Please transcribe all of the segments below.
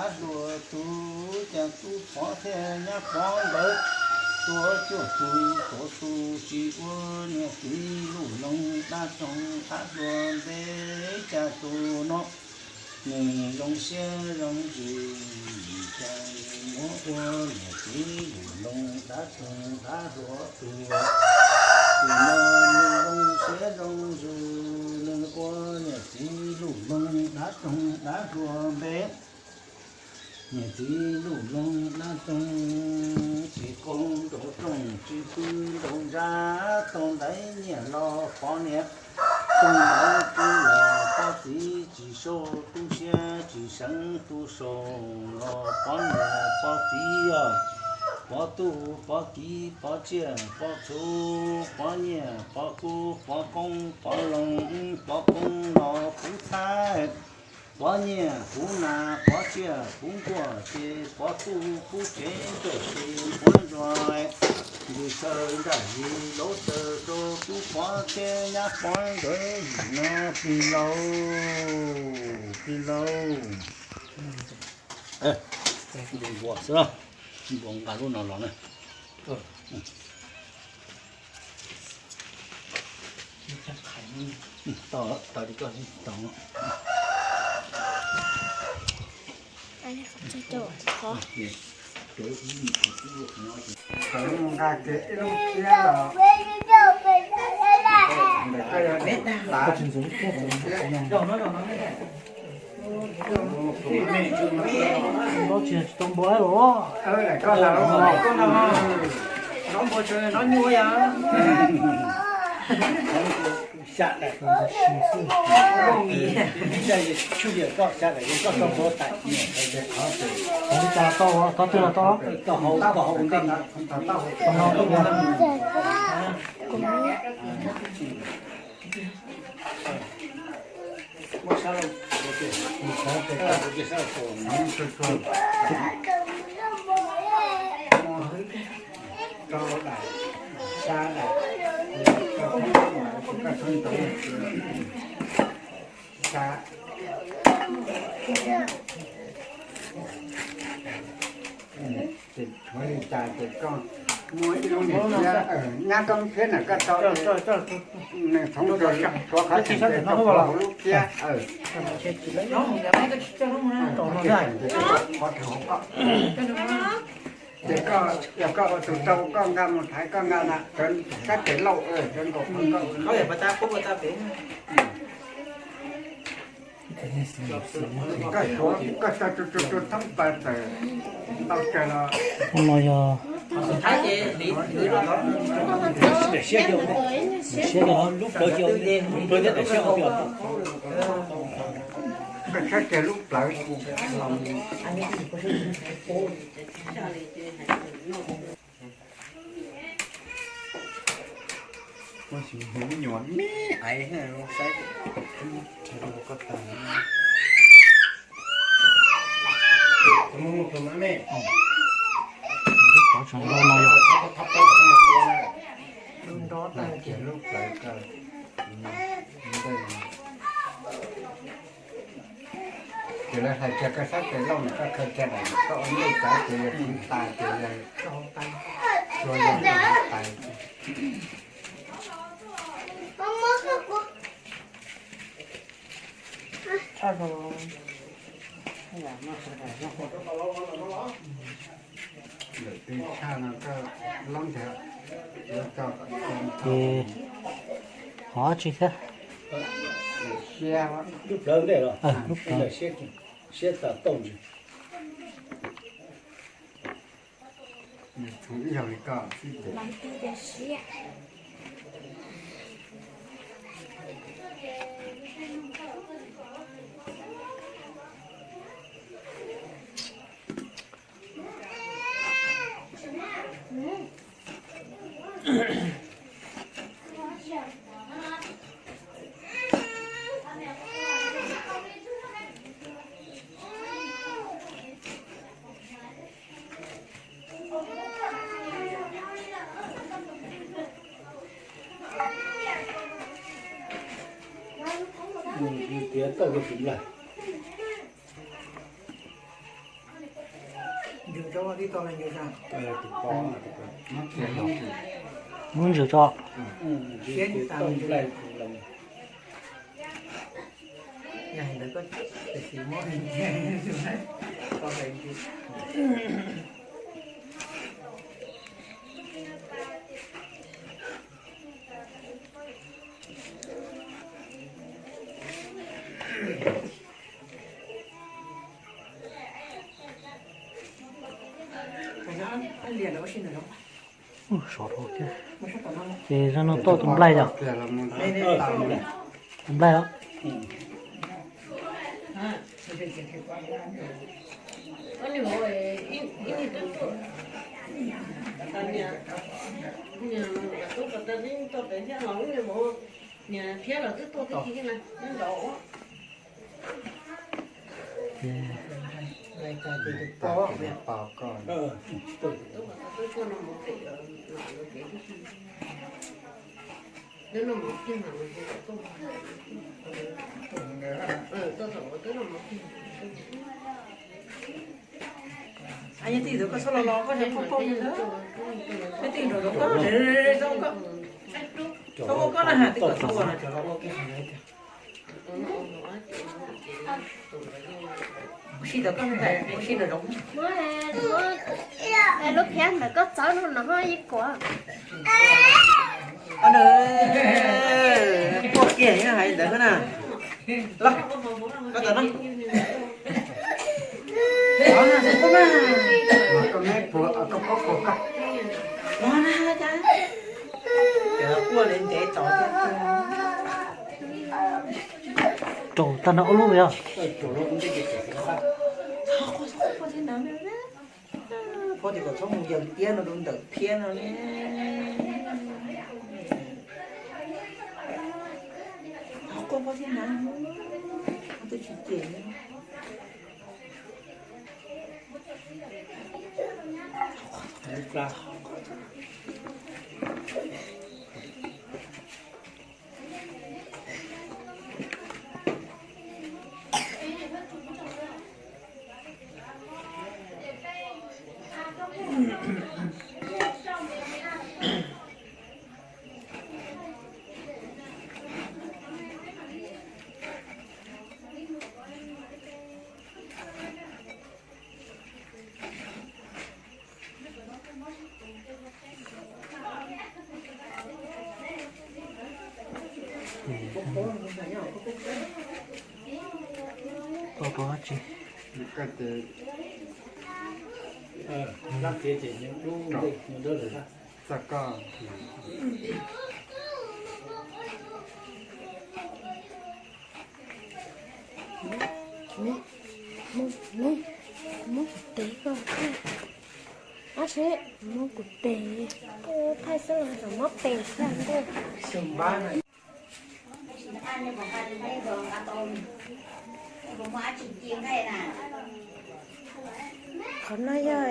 dab hluas tug, cas tub pov thiab nyab pov nkawd tuav cuaj tug tuav tug tsis ua niam txiv lub loog dab roog dab hluas npe, cas tus no nws zoo siab zoo ntsws, cas nws muab ua niam txiv lub loog dab roog dab hluas tug. Tus no nws zoo siab zoo ntsws, nws ua niam txiv lub loog dab roog dab hluas npe. Niam txiv lub loog dab roog, tsis qau nraug rooj, tsis pw nraug ntsa, tau ntaiv nyiaj los pov niam, tau ntaiv tub los pov txiv, tsis sau tub siab, tsis seev tub sau, los pov niam pov txiv os, pov tub pov kiv pov tsiaj pov txhu, pov nyiaj pov kub pov qoob pov loo, pov qoob los puv txhab, pov nyiaj puv nas pov tsiaj puv nkuaj, ces pov tub puv tsev nruab sis puv ntsuag, ntws saw nraj yig laub taw rau tub pov thiab nyab pov nkawd yim no plig lauj, plig lauj. Npua xwb, npua nqa lub no los na. Tau, tau li koj tau. Nqa kiag ib lub thiab los. Npau tsis tsis tau npau los. Npau tsis no nyuaj yom. Xya daim. Tshwj yog koj xya daim, koj tau npau tas. Qhov li cas tau, qhov twg los tau. Tau hauv, tau hauv ntej. Tau hauv ntej. Rau daim, xya daim, ces tshuav li cas ces koj muaj ib lub niag thiab, nyab koob thiab na koj tau nws thoov rau tshuav qhov tseem ces koj tshuav hauv lub thiab. Qhov tseem hauv koj. Ces koj, yog koj ua tus rau koj nqa mus thaiv koj nqa na, sab tes lauj, sab nkaus koj. Koj tshuav, koj tau tus tus tus thoob plaws tawm ntau tsawg los. Ub no yog siab, lub plawv, lub plawv thiab daim siab. Koj tshawb kiag lub plawv. Ua xyov me nyuam me aiv saib. Lub plawv tseem nrov no yog. Ces lawv hais tias koj sab tes lauj no, koj khaws kiag daim koj ua ntej tsav ces yog tsis tas ces yog tsuas yog tais. Lawm tw tshaj no koj loob ntag. Ces hov tsis thiab. Lub plawv ntej los, lub plawv siab tas tauj ntsis. Ib zaug li koj xwb ces. Tiav tauj rau tus nplaig. Muab ntsws tso. Sov dhau thiab. Ces zaj no toj tus nplaig yom? Tus nplaig os. Nyob twj ywm koj txhob los los koj txhob poob poob li ntawd. Nyob twj ywm nraum zoov koj, zoo koj, txhob ua koj na has twb kom txhob ua no tseem los ua kiag qhov ntawd tiag. Ua si tau koj ntawm ua si nraum zoov. Lub phiab ntawm koj txawb no no ho ib kuam. Quaj kiag hais ntawd na. Los, koj tau no. Koj me puag, koj pob puag koj. Los na, ces quaj li ntev tod. Raug tag nrho ob lub yog. Phob tias kom txhob mus yawm tiab no rau ntawm phiab no ne. Qhov quaj phob thiab na, twb tsis cem. Koj koj tsis, txog koj. Muab kuv tes koj, ab seb, muab kuv tes, thaij xwb los mob tes thiab ntej. Qhov no yog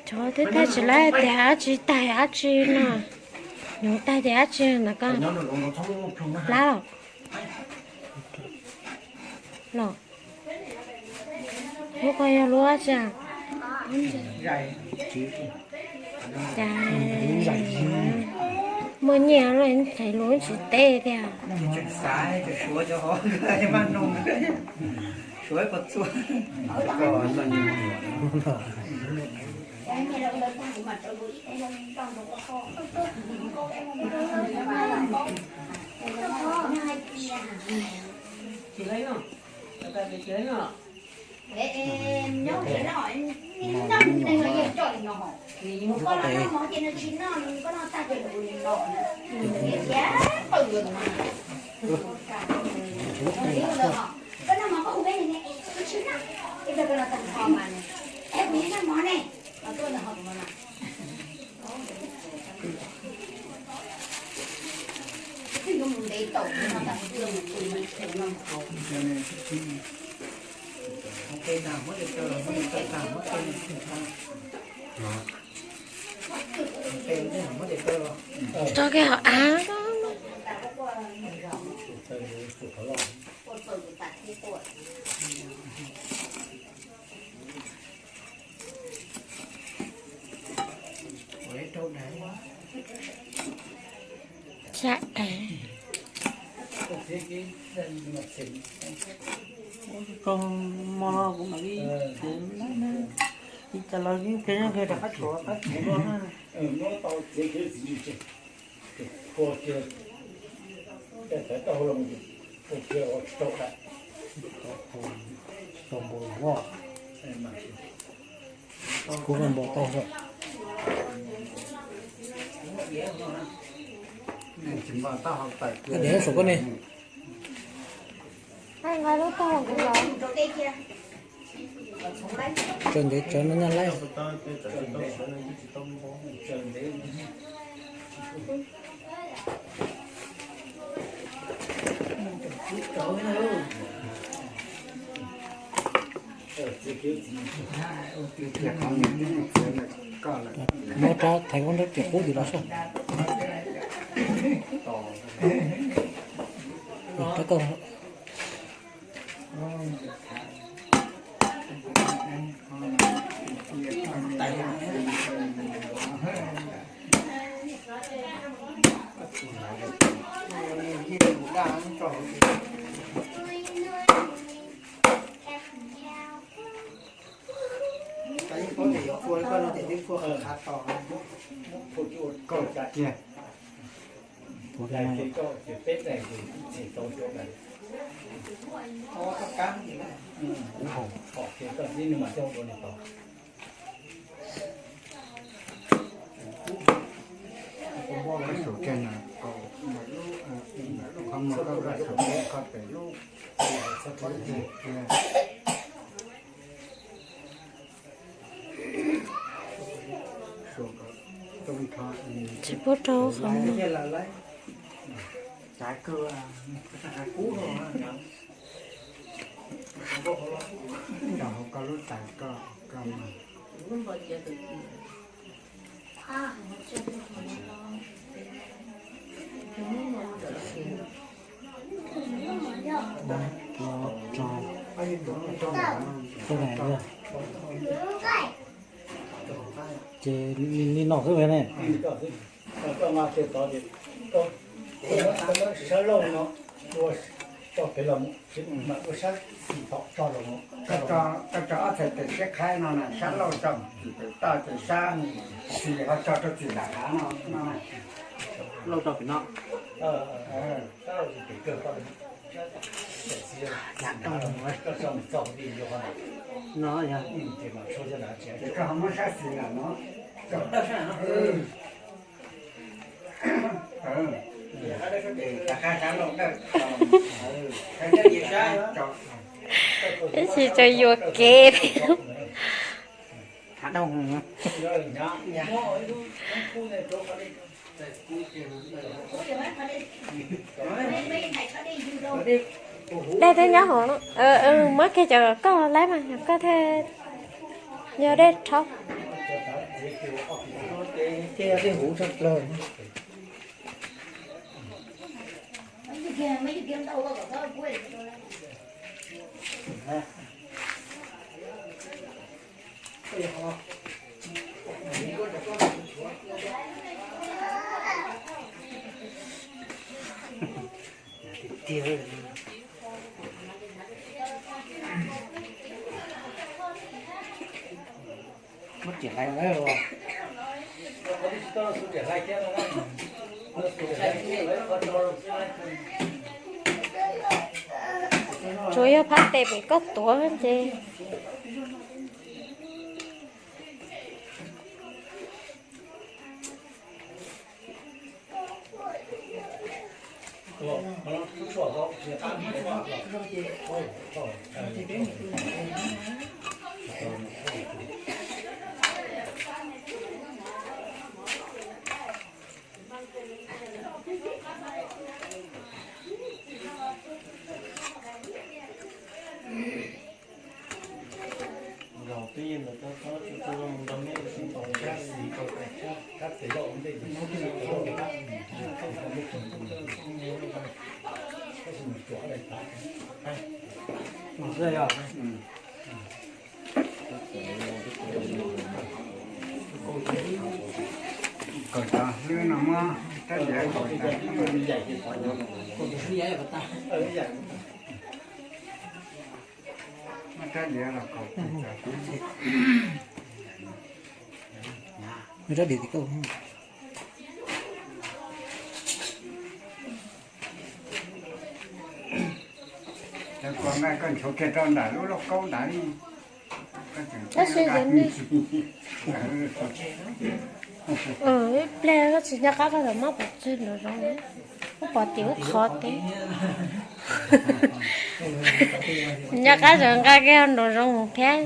Cov twb tag tsis laib tias dab tsi tag dab tsi no, nws tag tias dab tsi ntawm koj lab los? Los, lub ko yog lub dab tsi? Cas muaj nyiaj los txhais lus tsis teb tiag. Rau kiag hauv av. Sab dais. Koj mos los kuv mam li, ib tsam los ib pliag nyob kiag rov qab tshuav qab tshuav dua na. Kuv npau taub hau. Koj niam saum koj ne. Tsaws ntev tsawv no nyaj laib. Muab rab thaiv koj nrab riam qub tim los soj. Rab koj. Ib pob tes yuav phua koj no ces twb phua qhov qhav tos. Phua kiag. Lub qhov muag koj, koj pem lub. Tsis pub rau qhov muag. Ces li no xwb ne. Koj tso ob txhais tes siab qhaib no na, sab laug tso mus tim pem toj ces sab xis ho tso rau tim nram hav no. Lauj tso pem no. No yog. Ces koj ho muab sab xis nram no. Ib tsis tau yuam kev. Dej twb nyob hauv no, muab kiag cov koj laib mas yog koj thiaj yog dej rhaub. Muab riam hlais lawm. Tsuas yog phab tes pem koj tuav ces. Kom cov hlwb no muab rab diav kom tas, muab rab diav los kom tas. Rab diav tim koj. Cov kua nqaij koj nchuav kiag rau nram lub lauj kaub nrad li. Tab sis ib pliag koj tsis nco qab koj txawm muab pov tseg nraum zoov, muab pov tim ub qhov teb. Nco qab txawm nqa kiag nraum zoov thiab.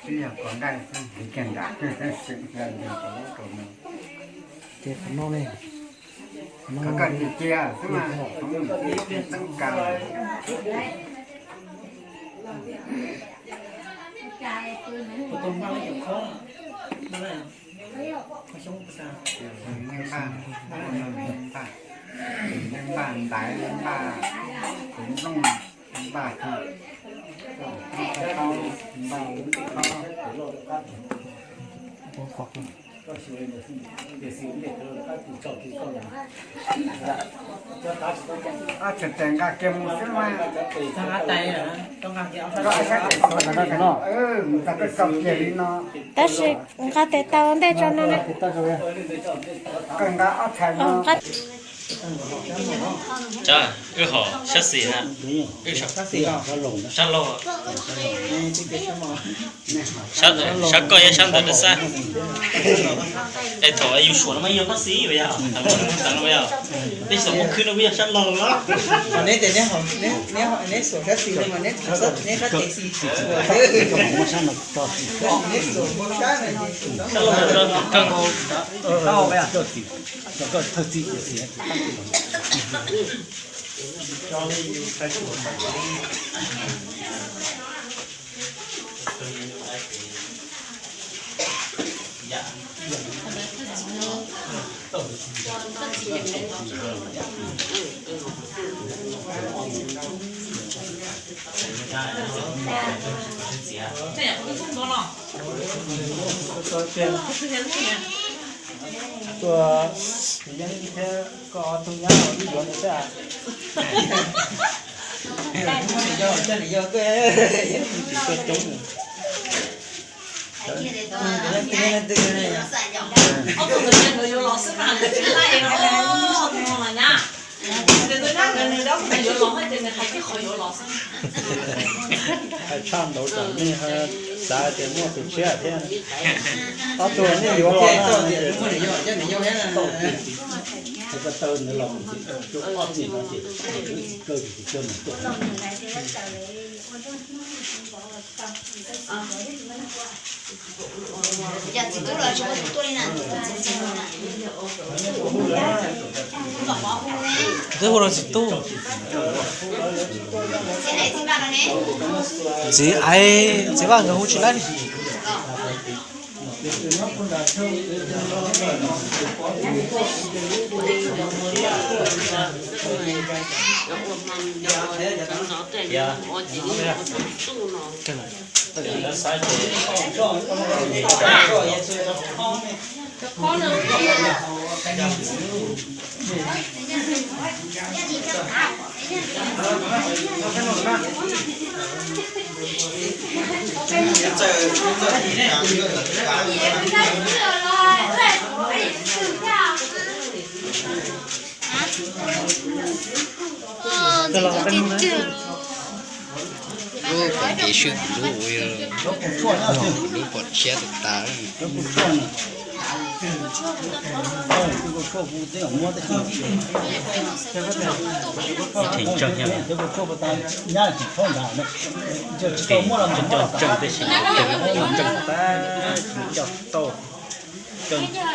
Twb yog kua nqaij xwb, kiag nram, seem nqa ntawm tus lub kaus no. Ces qhov no ne, qhov koj cia cia xwb mas, qhov no tsis txeeb kas. Npaj, npaj ntaiv, npaj kuv nplooj, npaj, npaj, npaj, ob txhais tes nqa kiag mus xwb mas. Koj saib tes xwb no, mus txog koj tso kiag li no. Tab sis nqa tes taw ua ntej tso no na. Koj nqa ob txhais no. Wb hom sab xis na, sab laug, sab koj yog sab ntawm dab xab. Es thaum yus suam no mas yog sab xis yog, thaum yus xav no yog, tej xav muab khwb no yog sab laug los. Neb tias neb, neb suam sab xis no mas neb, neb sab tes xis tsis suam. Neb suam sab no ces sab laug. Tuaj, yeej thiab koj ob tug nyab los wb yuav nws thiab. Tsis tuaj coob. Hais tshaj ntawd tsam nej xav tias muaj tus tshiab thiab. Ob tug nej yuav los na, tau tias, tsis ko taw nws los ces, ob txhais no ces, tsis kawg ces tsis kawg mus tuaj. Twb hu los tsis tub. Txiv Aiv, txiv Vaj nkawd hu tsis laib li. Lub pom kev swb kuv lub ua, kuv lub pom tshiab tas tas. Rhees ntseeg thiab, coj ntseeg tab sis coj tau,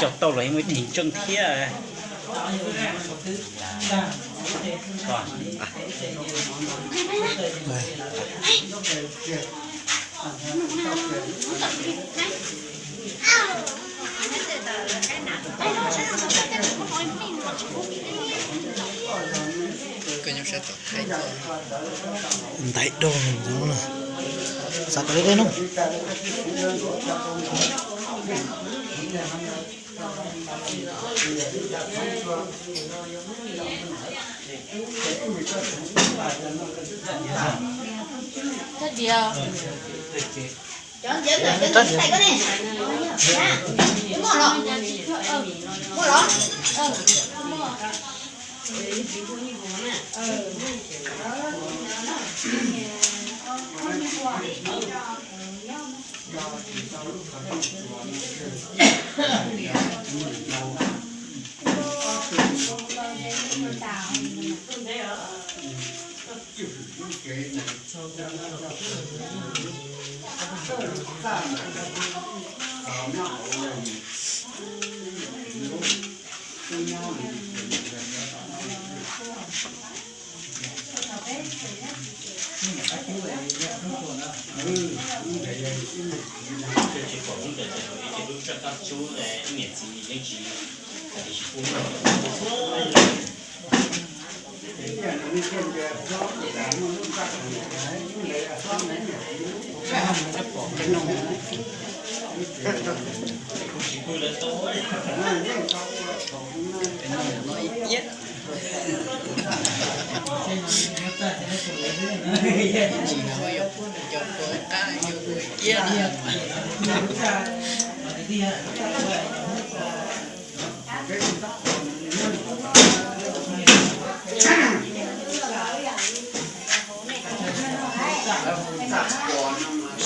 coj tau los yeej muaj rhees ntseeg thiab. Ntaiv dog no, xav kom deb deb no.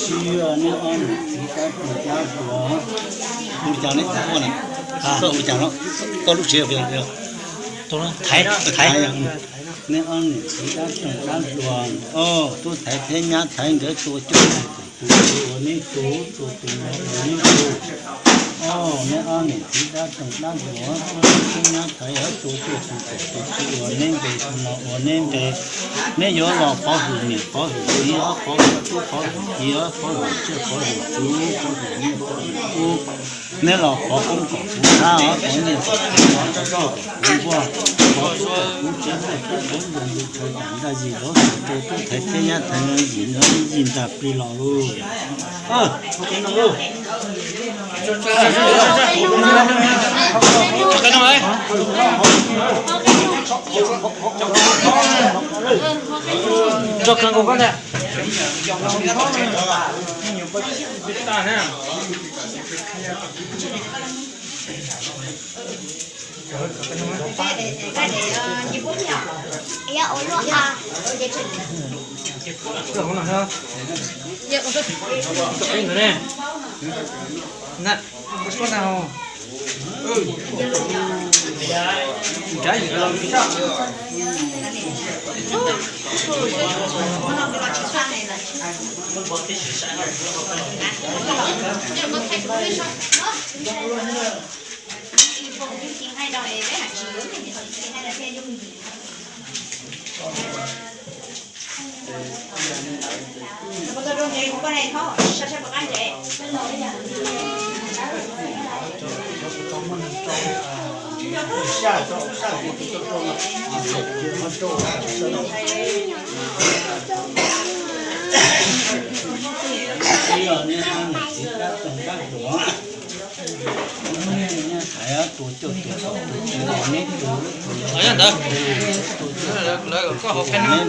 Sib neb ob niam txiv dab roog dab hluas, hu li cas ne? Koj hu li cas no? Koj lub tsev, neb ob niam txiv dab roog dab hluas, tub thaiv thiab nyab thaiv nkawd tua cuaj tus txiv uas neb tus, tua tus no uas neb tus. Neb ob niam txiv dab roog dab hluas, tub thaiv thiab nyab thaiv tua cuaj tus txiv uas neb npe, tus no uas neb npe. Neb yuav los pov hwm niam pov hwm txiv, pov hwm tub pov hwm kiv, pov hwm tsiaj pov hwm txhu, pov hwm nyiaj pov hwm kub. Neb los pov koob kom kuv thab, pov nyiaj kom kuv noj, pov txhuj kom kuv nquag, pov txhuj kom kuv tsev, pov txhuj kom kuv ncaws ntuj tshaw tam ntsa yim lov txim rau tub thaiv thiab nyab thaiv yim no ib yim ntag plig los lawm. Ntawd, lawv kom koj hauv qab no.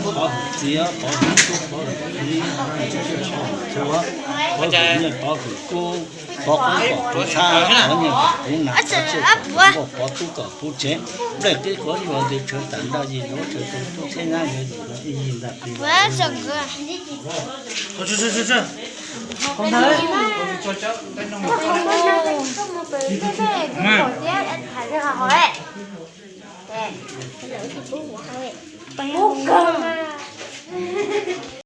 Pov hwm txiv, pov hwm tub, pov hwm kiv, pov hwm tsiaj, pov hwm kub, pov koob kom kuv thab, pov nyiaj kom kuv noj, pov txhuj kom kuv nquag, pov tub kom kuv tsev, nplej qib quav luag ntuj tshaw tam ntsa yim lov txim rau tub thaiv nyab thaiv yim no ib yim ntag plig los.